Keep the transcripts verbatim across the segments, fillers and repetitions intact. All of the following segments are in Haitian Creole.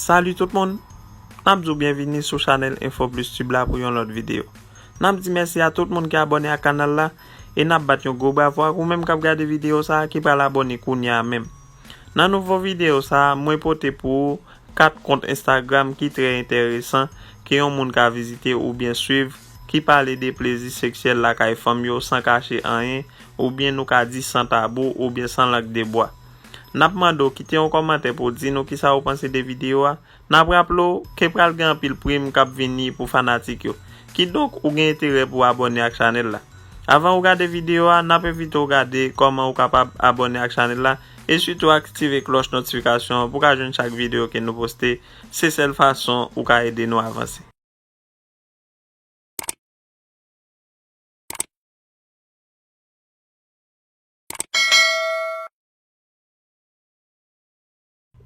Salut tout moun! N ap di w byenvini sou chanèl Info Plus Tube la pou yon lòt videyo. N ap di mèsi a tout moun ki abòne ak kanal la e n ap bat yon gwo bravo ak ou menm k ap gade videyo sa a ki pral abòne kounye a menm. Nan nouvo videyo sa a, mwen pote pou ou kat kont Instagram ki trè enteresan ke yon moun ka vizite oubyen swiv ki pale de plezi seksyèl lakay fanm yo san kache anyen oubyen nou ka di san tabou oubyen san lang de bwa. N ap mande w kite yon kòmantè pou w di nou kisa ou panse de videyo a. N ap raple w ke pral gen anpil prim k ap vini pou fanatik yo. Kidonk, ou gen enterè pou w abòne ak chanèl la. Avan ou gade videyo a, n ap envite w gade kòman ou kapab abòne ak chanèl la e sitou aktive klòch notifikasyon an pou w ka jwenn chak videyo ke nou poste. Se sèl fason ou ka ede nou avanse.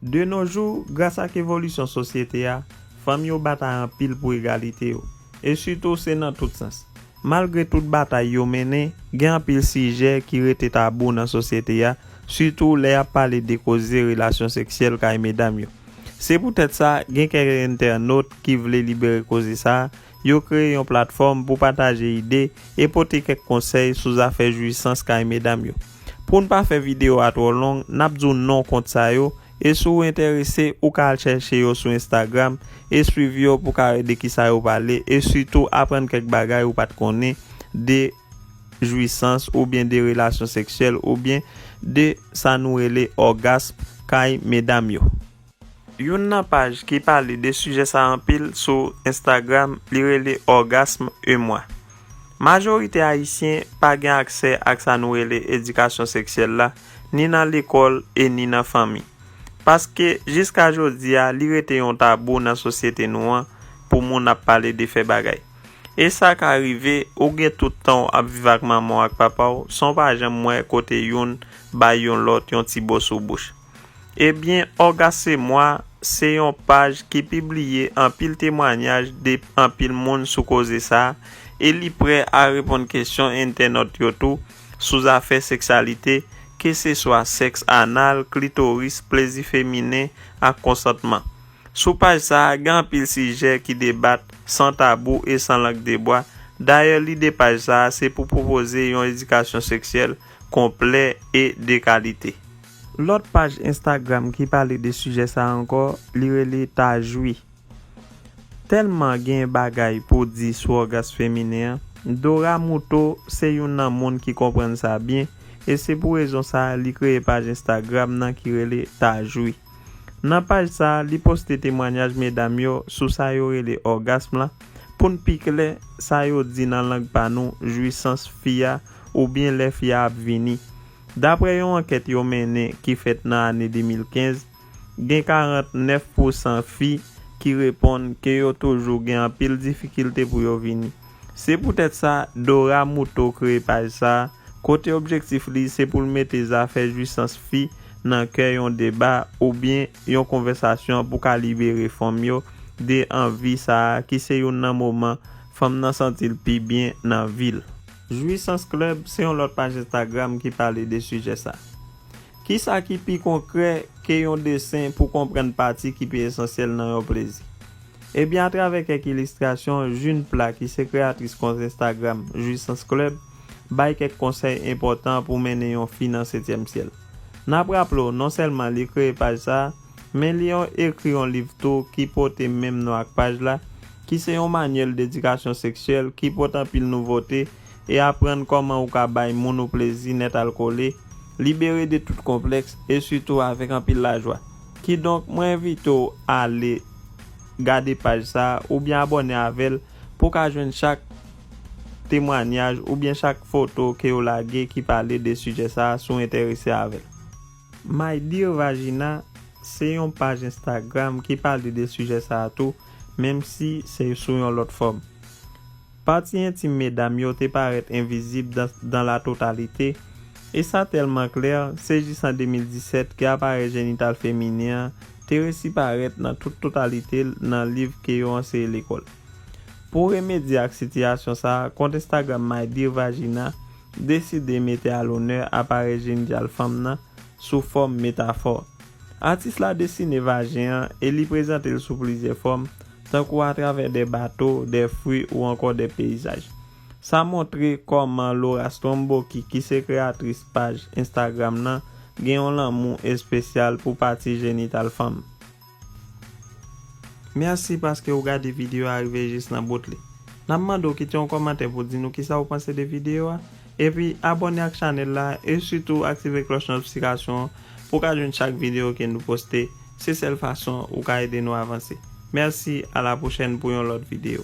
De nos jours, gras ak evolisyon sosyete a, fanm yo batay anpil pou egalite yo, e sitou se nan tout sans. Malgre tout batay yo mennen, gen anpil sijè ki rete tabou nan sosyete a, sitou lè y ap pale de koze relasyon seksyèl kay medam yo. Se poutèt sa, gen kèk entènot ki vle libere koze sa a, yo kreye yon platfòm pou pataje ide e pote kèk konsèy sou zafè jwisans kay medam yo. Pou n pa fè videyo a twò long, n ap di w non kont sa yo, e si w enterese, ou ka al chèche yo sou Instagram e swiv yo pou w ka wè de kisa yo pale, e sitou aprann kèk bagay ou pa t konnen de jwisans oubyen de relasyon seksyèl oubyen de sa nou rele ògasm kay medam yo. Youn nan paj ki pale de sijè sa anpil sou Instagram, li rele Orgasme et moi. Majorite Ayisyen pa gen aksè ak sa nou rele edikasyon seksyèl la, ni nan lekòl e ni nan fanmi. Paske, jiska jodi a, li rete yon tabou nan sosyete nou an pou moun ap pale de fè bagay. E sa ka rive, ou gen tout tan w ap viv ak manman w ak papa w, san w pa janm wè kote youn bay yon lòt yon ti bo sou bouch. Ebyen, Orgasme et moi se yon paj ki pibliye anpil temwanyaj de anpil moun sou koze sa a, e li prè a reponn kesyon entènòt yo tou sou zafè seksyalite, keseswa sèks anal, klitoris, plezi feminen ak konsantman. Sou paj sa a, gen anpil sijè ki debat san tabou e san lang de bwa. Dayè, lide paj sa a se pou pwopoze yon edikasyon seksyèl konplè e de kalite. Lòt paj Instagram ki pale de sijè sa a ankò, li rele Ta Jwi. Tèlman gen bagay pou di sou ògasm feminen an, Dora Mouto se youn nan moun ki konprann sa byen, e se pou rezon sa a li kreye paj Instagram nan ki rele Ta Jwi. Nan paj sa a, li poste temwanyaj medam yo sou sa yo rele ògasm lan, pou n pi klè, sa yo di nan lang pa nou, jwisans fi a, oubyen lè fi a ap vini. Daprè yon ankèt yo mennen ki fèt nan ane de mil kenz, gen karant nèf pousan fi ki reponn ke yo toujou gen anpil difikilte pou yo vini. Se poutèt sa, Dora Mouto kreye paj sa a, kote objektif li se pou l mete zafè jwisans fi nan kè yon deba oubyen yon konvèsasyon pou ka libere fanm yo de anvi sa a ki se youn nan moman fanm nan santi l pi byen nan vi l. Jwisans Club se yon lòt paj Instagram ki pale de sijè sa. Kisa ki pi konkrè ke yon desen pou konprann pati ki pi esansyèl nan yon plezi? Ebyen, atravè kèk ilistrasyon, June Pla, ki se kreyatris kont Instagram Jwisans Club, bay kèk konsèy enpòtan pou mennen yon fi nan setyèm syèl. N ap raple w, non sèlman li kreye paj sa a, men li yon ekri yon liv tou ki pote menm non ak paj la, ki se yon manyèl dedikasyon seksyèl ki pote anpil nouvote e aprann kòman ou ka bay moun ou plezi nèt al kole, libere de tout konplèks e sitou avèk anpil lajwa. Kidonk, mwen envite w ale gade paj sa a oubyen abòne avè l pou w ka jwenn chak temwanyaj oubyen chak foto ke yo lage ki pale de sijè sa a si w enterese avè l. My Dear Vagina se yon paj Instagram ki pale de sijè sa a tou, menm si se sou yon lòt fòm. Pati entim medam yo te parèt envizib dan, dan la totalite, e sa tèlman klè, se jis an de mil disèt ke aparèy jenital feminen an te resi parèt nan tout totalite l nan liv ke yo anseye lekòl. Pou remedye ak sitiyasyon sa a, kont Instagram My Dear Vagina deside mete a lonè aparèy jenital fanm nan sou fòm metafò. Atis la desine vajen an e li prezante l sou plizyè fòm, tankou atravè de bato, de fwi ou ankò de peyizaj. Sa montre kòman Laura Stromboki, ki se kreyatris paj Instagram nan, gen yon lanmou espesyal pou pati jenital fanm. Mèsi paske ou gade videyo a rive jis nan bout li. N ap mande w kite yon kòmantè pou di nou kisa ou panse de videyo a. Epi abòne ak chanèl la e sitou aktive klòch notifikasyon an pou w ka jwenn chak videyo ke nou poste. Se sèl fason ou ka ede nou avanse. Mèsi, a la pwochèn pou yon lòt videyo.